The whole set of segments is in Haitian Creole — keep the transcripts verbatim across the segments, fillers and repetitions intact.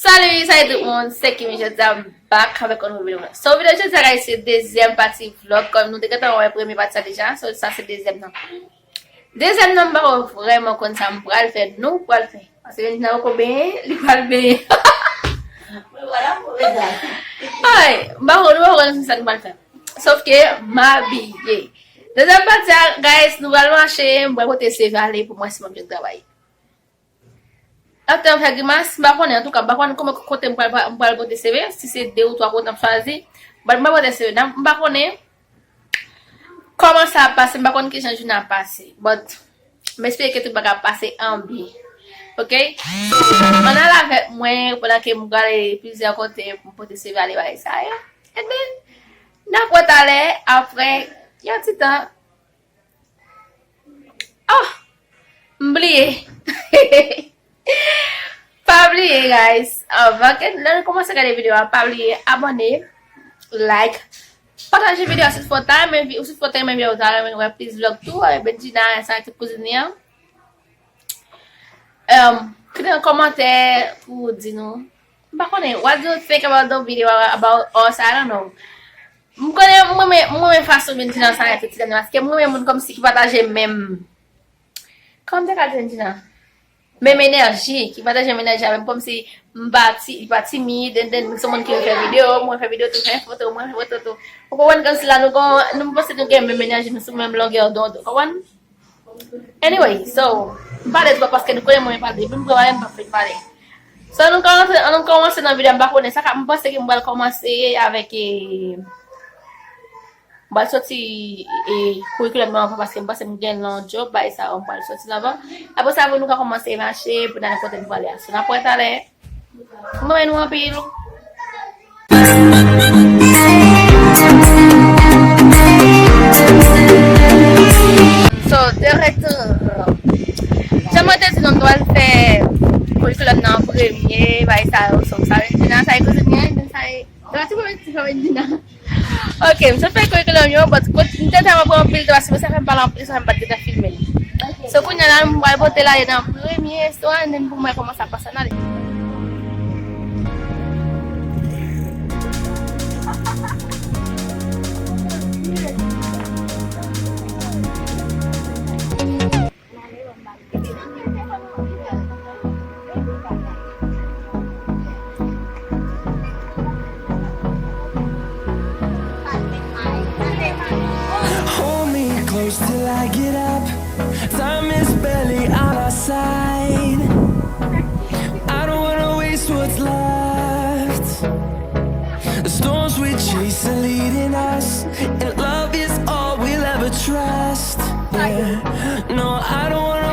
Salut, salut tout moun, se Kimi, jodi a m back avèk yon nouvo videyo. So, videyo jodi a, guys, se dezyèm pati vlog, kòm nou te gentan wè premye pati sa deja, so, sa se dezyèm nan. Dezyèm nan, m pa vrèman konn sa m pral fè, nou pral fè. Paske Benjina poko benyen, li pral benyen. Ay, m pa konn, nou pa konn sa nou pral fè. Sòf ke m abiye. Dezyèm pati a, guys, nou pral mache, m pral pote C V ale pou m wè si m ap jwenn travay. After m fè grimas, m pa konnen, antouka, m pa konnen kòman, kote m pral, m pral pote C V, si se de ou twa kote m ap chwazi, but m pral pote C V. M pa konnen kòman sa ap pase, m pa konn kijan jounen ap pase, but m espere ke tout bagay ap pase an byen. Ok? So, ann al avèk mwen, pandan ke m prale plizyè kote pou m pote C V ale bagay sa yo. And then, n ap wè talè, apre yon ti tan. Oh! M bliye. Pa bliye, guys. Anvan ke lè nou kòmanse gade videyo a, pa bliye abòne, like, pataje videyo a si w ta renmen vi-, si w ta renmen videyo, w ta renmen wè plis vlog tou avèk Benjina, sa tout kouzin li an. Um, kite yon kòmantè pou di nou. M pa konnen, what do you think about the video about us? I don't know. M konnen, m renmen, m renmen fason Benjina sa ete ti dam nan, paske m renmen moun kòmsi ki pataje menm, kòman m te ka di Benjina? Menm enèji, ki pataje menm enèji avè m, kòmsi m pa ti, li pa timid, and then, m se moun ki renmen fè videyo, m renmen fè videyo tou, fè foto, m renmen fè foto tou. Ou konprann, kòmsi la nou gon, nou, m panse nou gen menm enèji, nou sou menm longè donn, ou konprann? Anyway, so, m pale twòp paske nou konnen mwen pale, depi m pran pale, m pa fin pale. So, nou kòmanse, nou kòmanse nan videyo, m pa konnen sa k ap, m panse ke m pral kòmanse avèk, eh, m pral soti, eh, curriculum nan anvan paske m panse m gen long job, bagay sa yo, m pral soti l anvan. Apre sa, pou nou ka kòmanse mache, pou n ale kote nou prale a. So, n ap wè talè. M renmen nou anpil. So, de retour. Jan mwen te di nou, m t al fè curriculum nan an premye, bagay sa yo, so, sa vin di nan, sa e kouzin li an, sa e, sa ti mwen ti fè vin di nan. Ok, m sot fè curriculum yo, but kot, m te tèlman pran anpil tan, paske sa fè m pale anpil, sa fè m pa t gentan filme l. So, kounye a la, m pral pote l ale nan premye restoran, and then pou m wè kòman sa pase, n ale. Hold me close till I get up. Time is barely on our side. I don't wanna waste what's left. The storms we chase are leading us, and love is all we'll ever trust. Yeah. No, I don't wanna.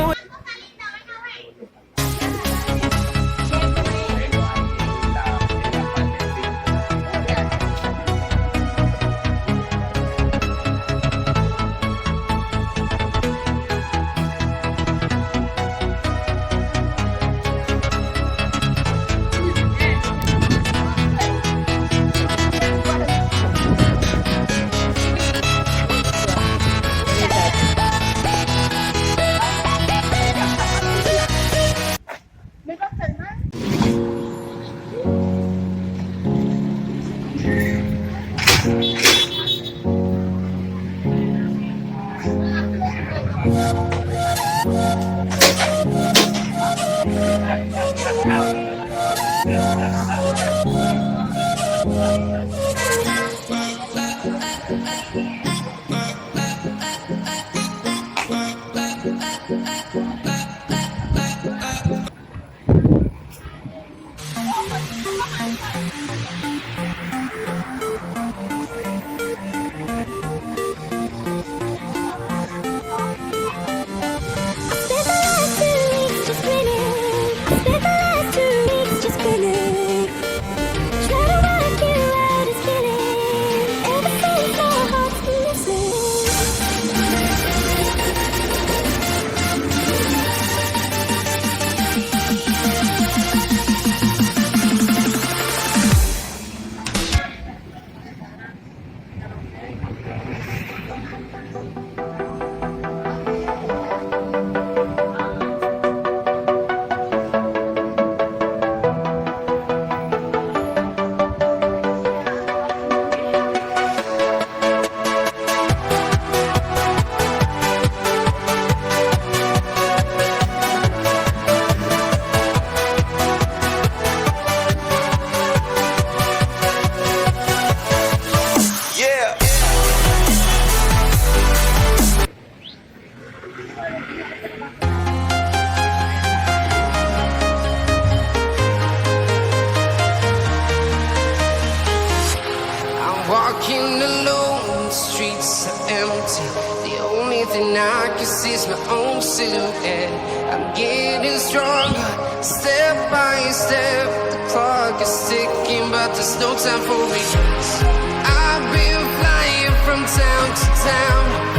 I spent the last two weeks just grinning. I spent the last two weeks just grinning. Try to work you out as It's my own silhouette. I'm getting stronger, step by step. The clock is ticking, but there's no time for regrets. I've been flying from town to town.